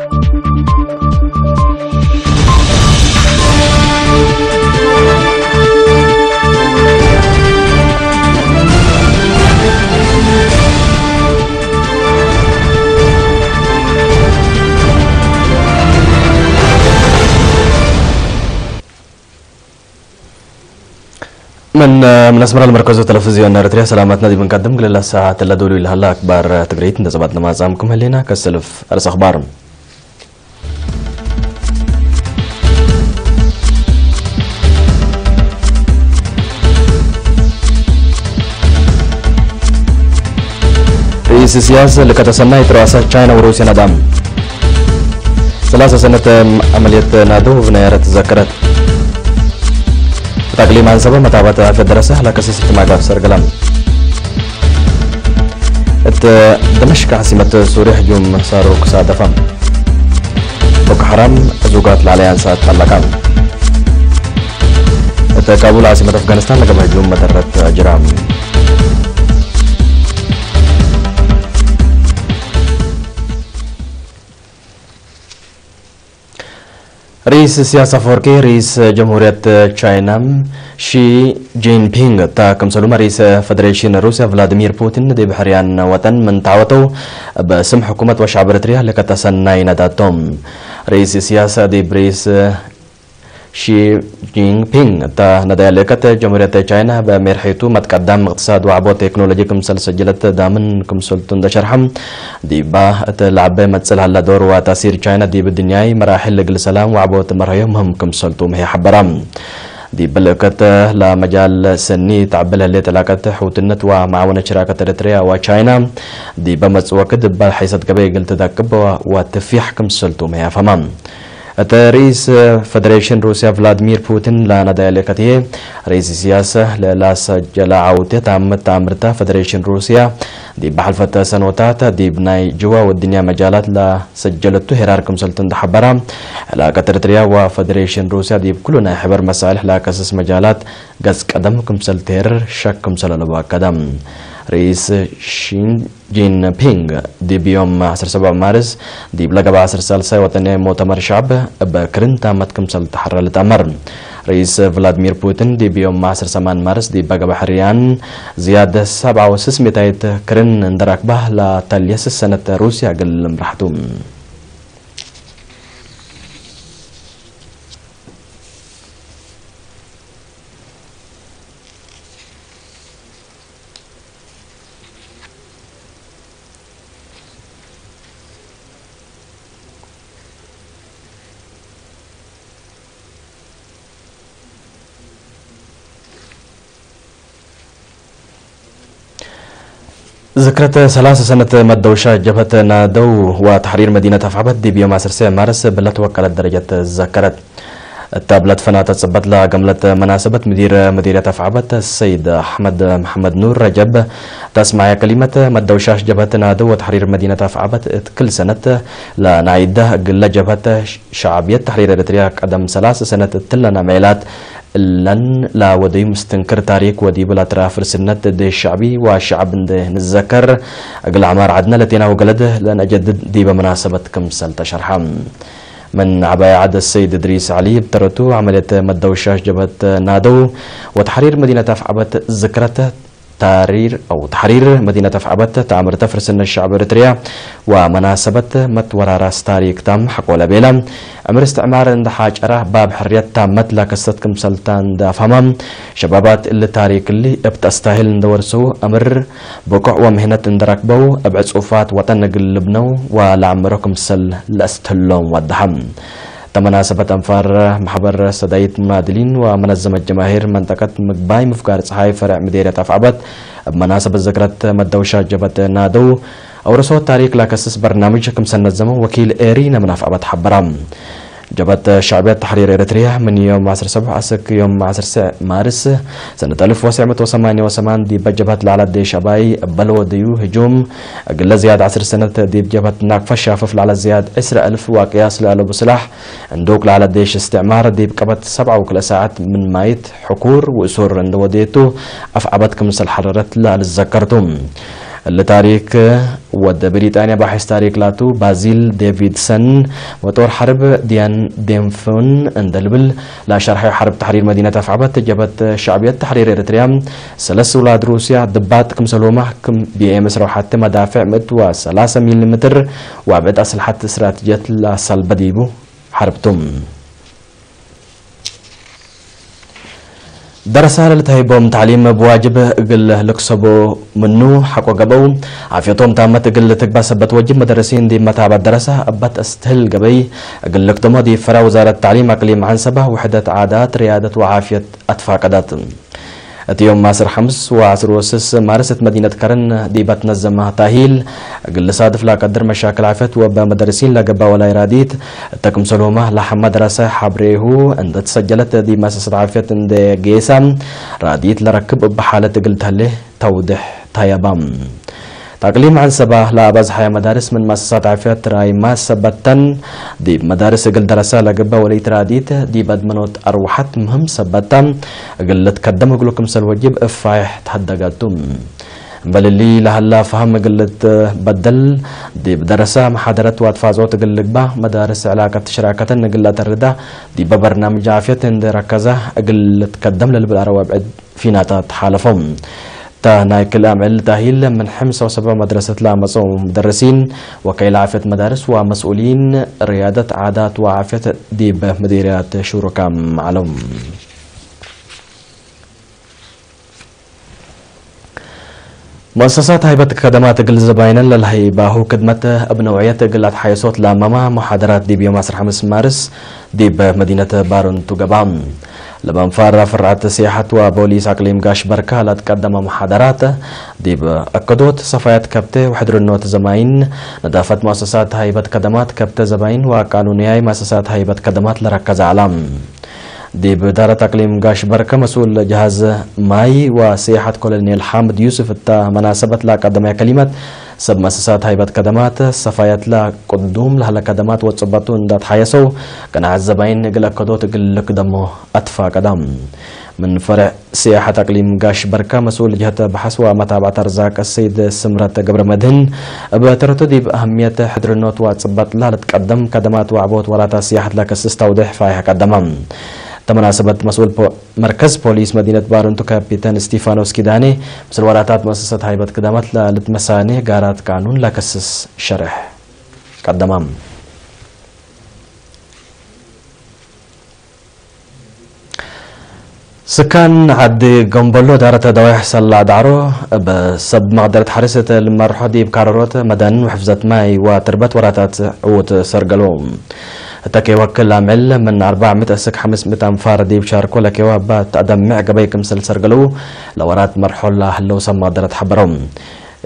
من من أسمر المركز التلفزيون الإريتري سلامتنا دي بنقدم كل الساعة تلا دولي لهلا أكبر تقريت نتزبط نماز أمكم هلينا كسلف أرس أخبار. رئيس سياسة لكتسناي تراسة تشاينا وروسيا ندام. ثلاثة سنة عملية نادو بنيرة تذكرت. تقليم عن سبب متابعة في الدراسة لكسس في مقاف سرقلم. الت-، دمشق عاصمة سوريا هجوم صاروخ صادفة. بوكو حرام زوجات العليانسات طلقان. الت-، كابول عاصمة أفغانستان لقب هجوم مدرة جرام. رئيس سياسة فوركي، رئيس جمهورية تشاينا شي جين بينغ تا كمسلوم رئيس فدريشن روسيا فلاديمير بوتين دي بحريان وطن من تعوتو باسم حكومة وشعب إريتريا لكتسناي نداتهم. رئيس سياسة دي برئيس شي جين بينغ تا ندايا لكت جمهورية تشاينا بمرحيتو متقدم اقتصاد وعبو تكنولوجي كمسل سجلت دامن كمسلتون دشرحم ديبا ات لعبة متصل هلا دور وتأثير تشاينا ديب الدنياي مراحل لقل سلام وعبو تمرهيو مهم كمسلتو مهي حبرام. ديب الأكت لا مجال سني تعبل هليت علاقة حوتنت ومعاونة شراكة إريتريا وتشاينا. ديبا متصوكت دبال حيث تقبي قلت داكب وتفيح كمسلتو مهي فمام. እቲ ርኢስ ፈደሬሽን ሩስያ ቭላድሚር ፑቲን ላናዳያሌ ከትዬ ርኢስ ሲያሰ ለላሰ ጀላ ዓውቴ ታምት ኣምርታ ፈደሬሽን ሩስያ ዲብ ባሕልፈተ ሰኖታት ዲብ ናይ ጅዋ ወድንያ መጃላት ላሰጀለቱ ሄራር ክምሰልቱ እንዳሓበራ ላቀት ኤርትርያ ወፈደሬሽን ሩስያ ዲብ ኩሉ ናይ ሕበር መሳልሕ ላከስስ መጃላት ገጽ ቀደም ክምሰል ቴር ሸክ ክምሰል ኣለዋ ቀደም ርኢስ ሺን ጂንፒንግ ዲብ ዮም ዓሰርተ ሰብዓ ማርስ ዲብ ለገባ ዓሰርተ ሳልሳይ ወጠንያይ ሞተመር ሻዕብ እበ ክርን ታመት ክምሰል ተሓረ ልጠመር። ርኢስ ቭላድሚር ፑቲን ዲብ ዮም ዓሰርተ ሰማን ማርስ ዲብ በገባ ሕርያን ዝያድ ሰብዓ ወስስ ሚታይት ክርን እንደራክባ ላተልየስ ሰነት ሩስያ ግል ምራሕቱ። ዝክረት ሰላሳ ሰነት መደውሻ ጀብሀት ናደው ወተሕሪር መዲነት ኣፍዓበት ዲብ ዮም ዓሰርተ ማርስ ብለት ወከለት ደረጀት ዘከረት። እታ ብለት ፈናተ ጽበት ለገምለት መናሰበት ምዲር መዲርየት ኣፍዓበት ሰይድ ኣሕመድ መሐመድ ኑር ረጀብ ተስማያ ከሊመት መደውሻሽ ጀብሀት ናደው ወተሕሪር መዲነት ኣፍዓበት እት ክል ሰነት ለናይደ ግለ ጀብሀት ሸዓብየት ተሕሪር ኤርትርያ ቀደም ሰላሳ ሰነት እትለና ምዕላት እለን ላወደዩ ምስትንክር ታሪክ ወዲብ ላትራ ፍርስነት ደ ሸዕቢ ወሸዕብ እንደ ንዘከር እግል ኣማር ዓድና ለቴና ወገለድ ለነጀድድ ዲበ መናሰበት ክምሰል ተሸርሐ። من عباية عاد السيد إدريس علي ابترتو عملية مدوشاش جبهة نادو وتحرير مدينة أفعبت ذكرته تارير أو تحرير مدينة أفعبت تأمر تفرس الشعب إريتريا ومناسبة متورارة ستاريك تام حقول بيلا أمر استعمار عند حاجرة باب حرية تامت لا كستكم سلطان دا فهمم شبابات اللي تاريك اللي ابتستاهل ندورسو أمر ብቁዕ ወምህነት እንደረክበው እብ ዕጹፋት ወጠን እግል ልብነው ወለአምሮ ክምሰል ለአስትህሎም ወደሐም። ተመናሰበት አንፋር ማሕበር ሰዳይት ሙናድሊን ወመነዘመት ጀማሂር መንጠቀት ምግባይ ምፍጋር ፀሓይ ፈርዕ ምዴርየት አፍዓበት እብ መናሰበት ዝክረት መደውሻ ጀበት ናደው አውርሶት ታሪክ ላከስስ በርናምጅ ክምሰል ነዘመ ወኪል ኤሪ ነምን አፍዓበት ሐበራ። ጀብሀት ሸዕብየት ተሕሪር ኤርትርያ ምን ዮም ዓሰርተ ሰብዓ እስክ ዮም ዓሰርተ ማርስ ሰነት አልፍ ወትስዕ ሚእቲ ወሰማንያ ወሰማን ዲበ ጀብሀት ለዓለት ዴሽ አባይ እበ ለወደዩ ህጁም እግለ ዝያድ ዐስር ሰነት ዲብ ጀብሀት ናቅፋ ሻፍፍ ለዓለት ዝያድ ዕስረ አልፍ ዋቅያስ ለአለቡ ስላሕ እንዱቅ ለዓለት ዴሽ እስትዕማር ዲብ ቀበት ሰብዓ ወክልኤ ሰዓት ምን ማይት ሕኩር ወእሱር እንደ ወደየቱ አፍዓበት ክምሰል ሐረረት ለአልዘከርቱ። ለታሪክ ወደ ብሪጣንያ ባሕስ ታሪክ ላቱ ባዚል ዴቪድሰን ወጦር ሐርብ ዲያን ዴንፍን እንደልብል ላሸርሐ ሐርብ ተሕሪር መዲነት ኣፍዓበት ጀበት ሻዕብየት ተሕሪር ኤርትርያ ሰለስ ውላድ ሩስያ ድባት ክምሰልሆማ ክም ቢኤም ዕስራ ወሓደ መዳፍዕ ምእት ወ ሰላሳ ሚሊ ሜትር ወብዕድ ኣስልሓት ስትራትጀት ላሳልበዲቡ ሐርብቱም ደረሳ ለልተሂቦም ታዕሊም ብዋጅብ እግል ልክሰቦ ምኑ ሓቆ ገበው ዓፍዮቶም ታመት እግል ልትግባ ሰበት ወጅብ መደረሲን ዲ መታባት ደረሳ እባት እስትህል ገበይ እግል ልክተሞ ዲ ፈራ ውዛረት ታዕሊም ኣቅሊም ዓንሰባ ውሕደት ዓዳት ርያደት ወዓፍየት ኣትፋቀዳት። እቲ ዮም ዓስር ሓምስ ወዓስር ወስስ ማርስ እት መዲነት ከረን ዲባት ነዘማ ታሂል እግል ልሳድፍ ላቀድር መሻክል ዓፍየት ወበ መደረሲን ለገባ ወላይ ራዲት እተ ክምሰልሆማ ለሐማ ደረሰ ሐብሬሁ እንደ ተሰጀለት ዲ መሰሰት ዓፍየት እንደ ጌሳ ራዲት ለረክብ እብ ሓለት እግል ተሌ ተውድሕ ታየባ። ታቅሊም ዓንሰባ ለአባዝሓያ መዳርስ ምን መሰሳት ዓፍየት ራይ ማሰበተን ዲብ መዳርስ እግል ደረሳ ለገባ ወለይት ራዲት ዲብ አድመኖት አርወሓት ምህም ሰበታ እግል ልትከደም እግሉ ክምሰል ወጅብ እፋይሕ ተሀደጋቱ። እምበልሊ ለሀላ ፈሀም እግል ልትበደል ዲብ ደረሳ መሓደረት ወአትፋዞት እግል ልግባ መዳርስ ዕላቀት ትሽራከተን እግል ለአተርዳ ዲበ በርናምጅ ዓፍየት እንደ ረከዛ እግል ልትከደም ለልብል አረወ ብዕድ ፊናታት ሓለፎም። እታ ናይ ክልኣም ዕል ታሂል ምን ሕምሳ ወሰባ መድረሰት ለኣመጾም ሙደርሲን ወከይል ዓፍየት መዳርስ ወመስኡሊን ርያደት ዓዳት ወዓፍየት ዲብ ምዲርያት ሽሩካ መዓሎም። ሙአሰሳት ሃይበት ከደማት እግል ዘባይነን ለልሀይባሁ ክድመት እብ ነውዕየት እግል አትሓየሶት ለአማማ ሙሓደራት ዲብ ዮም ዓስር ሓምስ ማርስ ዲብ መዲነት ባሮንቱ ገባ። ለበንፋር ፍርዓት ሲያሐት ወቦሊስ አቅሊም ጋሽ በርካ ለትቀደመ ሙሓደራት ዲብ አከዶት ሰፋያት ከብተ ወሕድርኖት ዘማይን ነዳፈት ሙአሰሳት ሃይበት ከደማት ከብተ ዘባይን ወቃኑንያይ ሙአሰሳት ሃይበት ከደማት ለረከዘ ዓላ። ዲብ ዳረት አቅሊም ጋሽ በርከ መስኡል ጀሃዝ ማይ ወሲያሐት ኮሎኔል ሓምድ ዩስፍ እታ መናሰበት ለቀደመ ከሊመት ሰብ መሰሳት ሃይበት ከደማት ሰፋየት ለቅዱም ለህለ ከደማት ወጽበቱ እንዳትሓየሰው ቅናዕ ዘባይን እግል አከዶት እግል ልክደሞ አትፋቀዳ። ምን ፈርዕ ሲያሐት አቅሊም ጋሽ በርከ መስኡል ጀህተ በሐስ ወመታብዐት አርዛቅ ሰይድ ስምረት ገብረ መድህን እብ ተረቱ ዲብ አህምየት ሕድርኖት ወጽበጥ ለልትቀደም ከደማት ወዕቦት ወራታት ሲያሐት ለከስስ ተውድሕ ፋይሕ ቀደመ። ተመናሰበት መስኡል መርከዝ ፖሊስ መዲነት ባረንቱ ካፒተን እስቲፋኖስ ኪዳኔ ምስል ወራታት መሰሰት ሃይበት ክዳማት ለልትመሳኔ ጋራት ቃኑን ለከስስ ሸርሕ ቀደማም። ስካን ዓዲ ገንበሎ ዳረተ ደዋሕ ሰላ ዳዕሮ እብ ሰብ መቕደረት ሓርስ እተ ልመርሖ ዲብ ካረሮት መዳንን ውሕፍዘት ማይ ወትርበት ወራታት ዕዉት ሰርገሎ። እተ ኬወክል ኣምዕል ምን ኣርባዕ ምእት እስክ ሓምስ ምእት ኣንፋር ዲብ ሻርኮ ለኬዋ እባ ተደምዕ ገበይ ክምስል ሰርገለው ለወራት መርሖላ ህለው ሰብ መቕደረት ሓበሮም።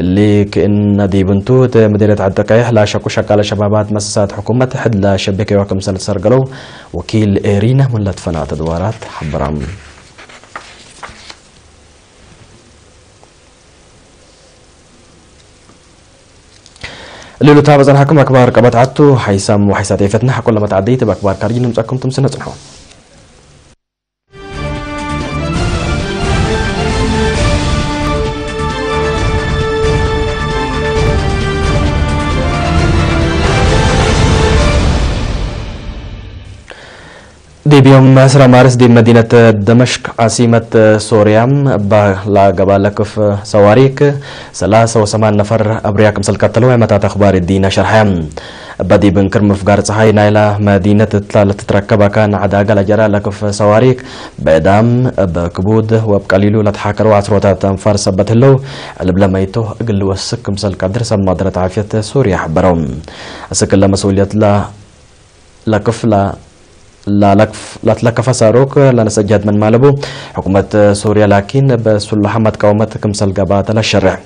እሊ ክእነ ዲብንቱ እተ ምዲርየት ዓዲ ቀይሕ ላሸቁ ሸቃለ ሸባባት መሰሳት ሕኩመት ሕድ ላሸቤ ኬዋ ክምስል ሰርገለው ወኪል ኤሪና ምን ለትፈናተ ድዋራት ሓበራም። እልሉታ በጸንሓኩም ኣክባር ቀበት ዓቱ ሓይሳም ወሓይሳት ኤፈትና ሓቆ ለመትዓደይት በኣክባር ካርጂ ንምጻኩም ትምስነ ጽንሖ። ዲብ ዮም ዕስራ ማርስ ዲብ መዲነት ደመሽክ ዓሲመት ሶርያ እባ ላገባ ለክፍ ሰዋሪክ ሰላሳ ወሰማን ነፈር አብርያ ክምሰል ቀተለው ዕመታት አኽባር ዲና ሸርሐ። እባ ዲብ እንክር ምፍጋር ፀሓይ ናይላ መዲነት እትላ ለትትረከብ አካን ዓዳጋ ለጀራ ለክፍ ሰዋሪክ ብዕዳም እብ ክቡድ ወብ ቀሊሉ ለትሓከረው ዓስሮታት አንፋር ሰበት ህለው ዕልብ ለመይቶ እግል ልወስክ ክምሰል ቀድር ሰብ ማድረት ዓፍየት ሶርያ ሓበረው። እስክ ለመስኡልየት ላ ለክፍ ላ ላትለከፈ ሳሮክ ለነሰ ጀህት ምን ማለቡ ሕኩመት ሱርያ ላኪን በሱላሓ መትቃወመት ክምሰል ገባተ ለሸርሕ።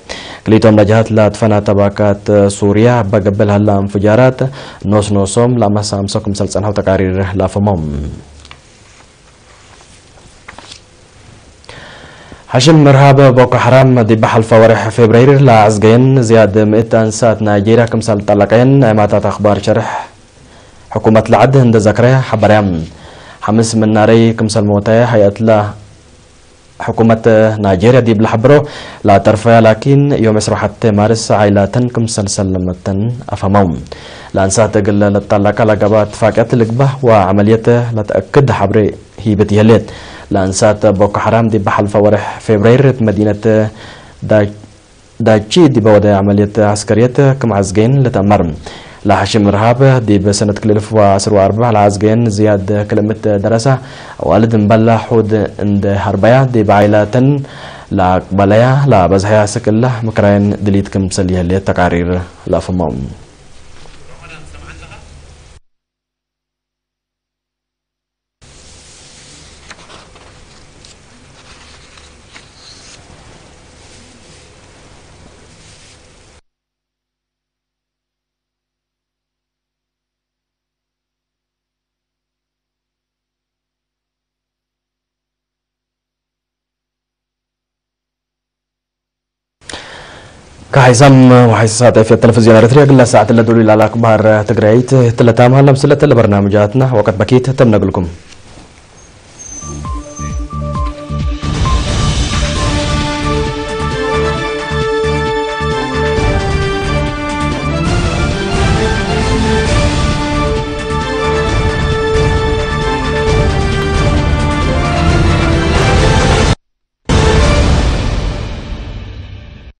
ክሊቶም ለጀሃት ለትፈና ተባካት ሱርያ በገበል ሀላ እንፍጃራት ኖስ ኖሶም ለአመሳምሶ ክምሰል ጸንሐው ተቃሪር ላፈሞም። ሓሽም መርሃብ ቦኮ ሓራም ዲብ ሓልፋ ወርሕ ፌብራይር ለአዕዝገየን ዝያድ ምእት አንሳት ናይጄርያ ክምሰል ጠለቀየን ዕማታት አኽባር ሸርሕ ሕኩመት ለዓድ እንደ ዘክረ ሓበርያ። ሓምስ ምናረይ ክምሰል ሞተ ሃይአትላ حكومة نيجيريا دي بلحبرو لا ترفع لكن يوم عشرة حتى مارس عائلاتن كم سلسل لمتن أفهمهم. لأنسات قل لطلق على قبات فاقت لقبة وعملية لتأكد حبري هي بتيهلت. لأنسات بوكو حرام دي بحل فورح فبراير مدينة دا ዳቺ ዲበ ወደ عملية عسكرية ክም ዓዝገይን ልተእመር። ለሓሽም ርሃብ ዲብ ሰነት ክልልፍ ወዓስር ወኣርባዕ ለዓዝገየን ዝያድ ክልምት ደረሳ ኣዋልድ እምበላ ሑድ እንደ ሃርባያ ዲብ ዓይላተን ለኣቅበለያ ለበዝሐያ ስቅላ ምክራየን ድሊት ክምሰል የህልየት ተቃሪር ለፍሞም። كحيسام وحيسات في التلفزيون الريتري قلنا ساعة اللدولي على أكبر تقريت تلتام هلا مسلة لبرنامجاتنا وقت بكيت تم نقلكم.